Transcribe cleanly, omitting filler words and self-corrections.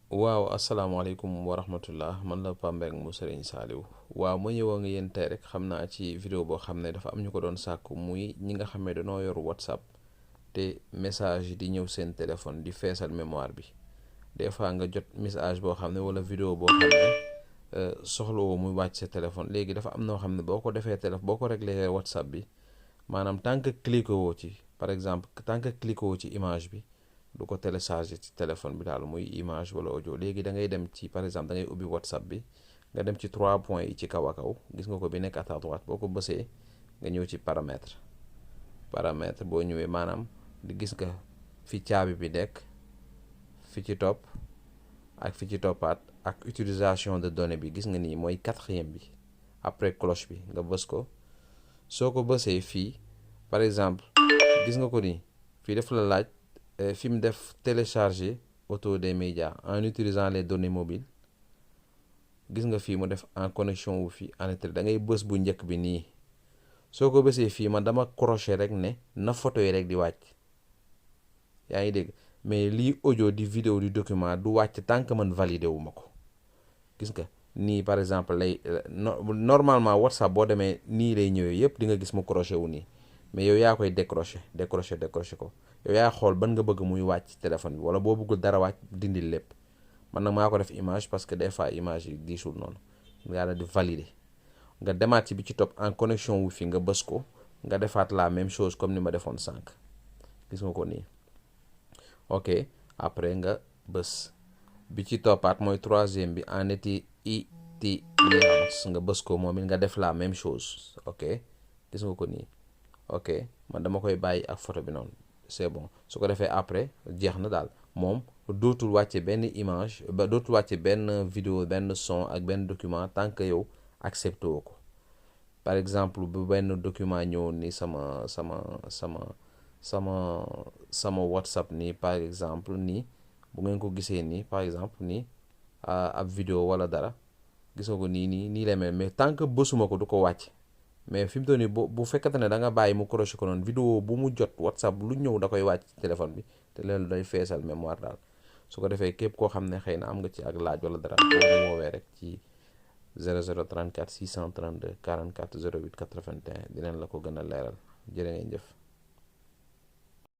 waaw asalaamaaleykum wa rahmatullah man la Pape Mbengue mu Serigne Saliou waaw ma ñëwoon nga yéen tey rek xam naa ci vidéo boo xam ne dafa am ñu ko doon sàkku muy ñi nga xam ne dañoo yor WhatsApp te message yi di ñëw seen téléphone di feesal mémoire bi des fois nga jot message boo xam ne wala vidéo boo xam ne soxlawoo muy wàcc sa téléphone léegi dafa am noo xam ne boo ko defee téléphone boo ko réglé WhatsApp bi maanaam tant que cliqué woo ci par exemple tant que cliqué woo ci image bi du ko télécharger ci téléphone bi daal muy image wala audio léegi da ngay dem ci par exemple da ngay ubbi WhatsApp bi nga dem ci 3 points yi ci kaw a kaw gis nga ko bi nekk à droite boo ko bësee nga ñëw ci paramètre boo ñëwee maanaam di gis nga fi caabi bi nekk fi ci topp ak fi ci toppaat ak utilisation de données bi gis nga nii mooy 4e bi après cloche bi nga bës ko soo ko bësee fii par exemple gis nga ko nii fii def la laaj fi mu def télécharger auto des médias en utilisant les données mobiles gis nga fii mu def en connexion wu fi en Ethernet da ngay bës bu njëkk bi nii soo ko bësee fii man dama crochet rek ne na photo yi rek di wàcc yaa ngi dégg mais lii audio di vidéo di document du wàcc tant que man validé wu ma ko gis nga nii par exemple lay normalement WhatsApp boo demee nii lay ñëwee yëpp di nga gis mu crochet wu nii mais yow yaa koy décrocher ko yow yaa xool ban nga bëgg muy wàcc téléphone bi wala boo bëggul dara wàcc dindil lépp man nag maa ko def image parce que des fois image yi diisul noonu nga daal di valider nga demaat ci bi ci topp en connexion wifi nga bës ko nga defaat la même chose comme ni ma defoon sànq gis nga ko nii ok après nga bës bi ci toppaat mooy 3e bi en itinéraire nga bës ko moom it nga def la même chose ok gis nga ko nii ok man dama koy bàyyi ak photo bi noonu c'est bon su ko defee après jeex na daal moom dootul wàcce benn image ba dootul wàcce benn vidéo benn son ak benn document tant que yow accepté woo ko par exemple bu benn document ñëwoon ni sama WhatsApp nii par exemple nii bu ngeen ko gisee nii par exemple nii ab vidéo wala dara gis nga ko nii lay mel mais tant que bësuma ko du ko wàcc mais fi mu toll nii bu fekkante ne da nga bàyyi mu crochet ko noonu vidéo bu mu jot WhatsApp lu ñëw da koy wàcc ci téléphone bi te loolu day feesal mémoire daal su ko defee képp koo xam ne xëy na am nga ci ak laaj wala dara boo woowee rek ci 0034 632 44 08 81 dinañ la ko gën a leeral jërë ngeen jëf.